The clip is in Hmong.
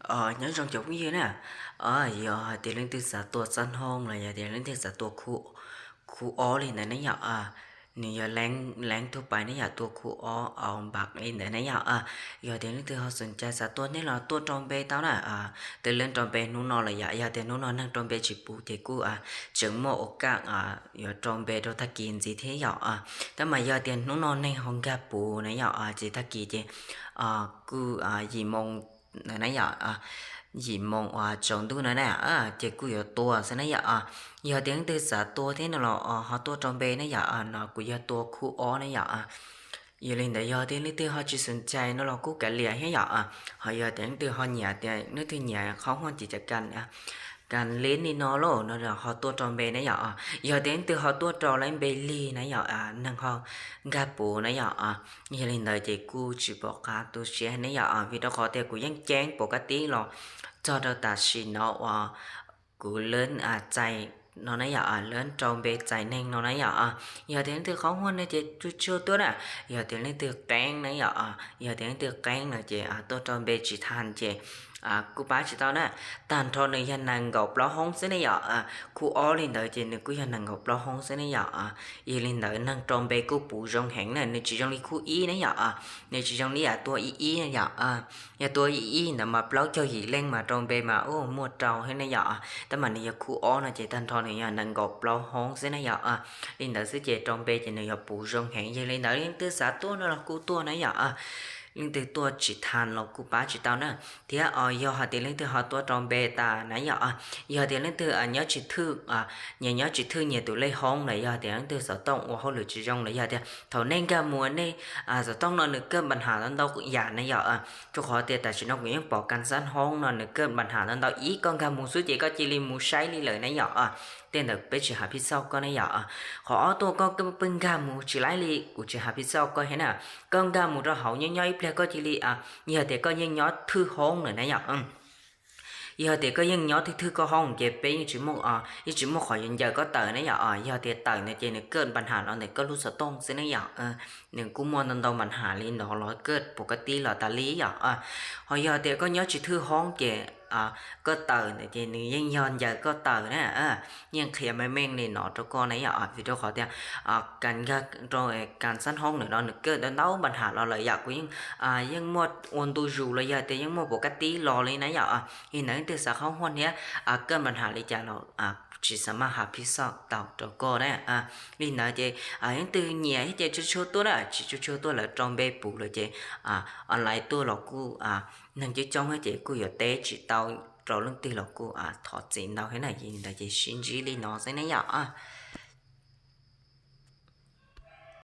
Nyob zoo cov phooj ywg na, yog hais tias leej twg xav tua xab hoob los yog tias leej twg xav tua khu ob li ntawd ne yom, nws yog leej thub pais ne yom, tua khu ob au npam li ntawd ne yom. Yog tias leej twg ho xom cai xav tua nej los tuaj rau npe tau na. Twb leej rau npe hnub no lawm yom, yog tias hnub no neeg rau npe tsis puv ces kuj tseem muaj ua kaj yuav rau npe rau tag kis ntxiv thiab yom. Tab mas yog tias hnub no neeg ho nkag puv na yom, ces tag kis ces kuj yim moo na yom, yim moo uas tsaus ntuj na na, ces kuj yuav tua xwb na yom. Yog tias leej twg xav tua thiab no los ho tuaj rau npe na yom, no kuv yog tua khu ob na yom. Yog li ntawd yog tias leej twg ho tsis xom cai no los kuj kav liam thiab yom. Ho yog tias leej twg ho nyiam tias leej twg nyiam qhov huaj ces cas kas li no lauj no ho tuaj rau npe na yom. Yog tias leej twg ho tuaj rau lawv npe lig na yom, neeg ho nkag puv na yom. Yog li ntawd ces kuj tsis pom qab tu siab ne yom, vim rau qhov tias kuv yeej ceeb pom kab tib los txog rau tam sim no uas kuv lawv txais no na yom, lawv rau npe txais neeg no na yom. Yog tias leej twg qhov huaj no ces tsuag tsuag tuaj na. Yog tias leej twg qeeb na yom, yog tias leej twg qeeb no ces tuaj rau npe tsis tas ces kuj pab tsis tau na. Tag nrho nws yog nees nkaum plaub hoob xwb ne yom. Khu ob li ntawd ces nws kuj yog nees nkaum plaub hoob xwb ne yom. Yog li ntawd neeg rau npe kuj puv zoo heev na, nws tsis zoo li khu ib ne yom. Nws tsis zoo li yam tua ib ib yom. Yog tua ib ib ntawd mas plaub caug yim leej mas rau npe mas muaj rau thiab ne yom. Tab mas nws yog khu ob no ces tag nrho nws yog nees nkaum plaub hoob xwb ne yom. Li ntawd xwb ces rau npe ces nws yog puv zoo heev. Yog li ntawd leej twg xav tuaj no los kuj tuaj na yom. Leej twg tuaj tsis tas los kuj pab tsis tau na. Thiab yog hais tias leej twg ho tuaj rau npe tas na yom, yog tias leej twg nyob tsis thwj, nyias nyob tsis thwj nyias tus lej hoob los yog tias leej twg xov tooj ua hauj lwm tsis zoo los yog tias thaum nej nkag mus nej xov tooj no nws kaj npa has ntau ntau yam na yom. Rau qhov tias tam sim no kuv yeej pom kas xab hoob no nws kaj npa has ntau ntau, ib koj nkag mus xwb ces koj cia li mus saib li lawm na yom. Tej ntawd peb tsis has phij xauj koj ne yom. Qhov ob tuaj koj pheej nkag mus tsis laib li kuv tsis has phij xauj koj thiab na. Koj nkag mus rau hauv nyob nyob ib pliag koj cia li, yog tias koj yeej nyob thwj hoob lawm na yom. Yog tias koj yeej nyob thwj thwj koj hoob ces peb yeej tsis muaj, yeej tsis muaj qhov yuav ncaws koj tawm ne yom. Yog tias tawm ntawd ces nws kaj npa has los ntawm koj lub xov tooj xwb ne yom. Nws kuj muaj ntau ntau npa has li no los kaj pom kab tib los tas li yom. Ho yog tias koj nyob tsis thwj hoob ces koj tawm ntawd ces nws yeej yog ncaws koj tawm na. Yeej qhia meej meej li no rau koj na yom, vim rau qhov tias kas nkag rau kas xab hoob ntawm no nws kaj ntau ntau npa has los lawm yom. Kuv yeej, yeej muaj ua ntu zus los yog tias yeej muaj pom kab tib los li na yom. Yog li ntawd leej twg xav qhov huaj thiab kaj npa has li cas los tsis xav maj has phij xauj tau rau koj na. Li ntawd ces leej twg nyiam thiab ces tsuag tsuag tuaj na, tsis tsuag tsuag tuaj lawv rau npe puv lawm ces online tuaj los kuj neeg coob coob thiab ces kuj yuav teb tsis tau rau leej twg los kuj thov txim ntau thiab na. Yog li ntawd ces sib ntsib li no xwb ne yom.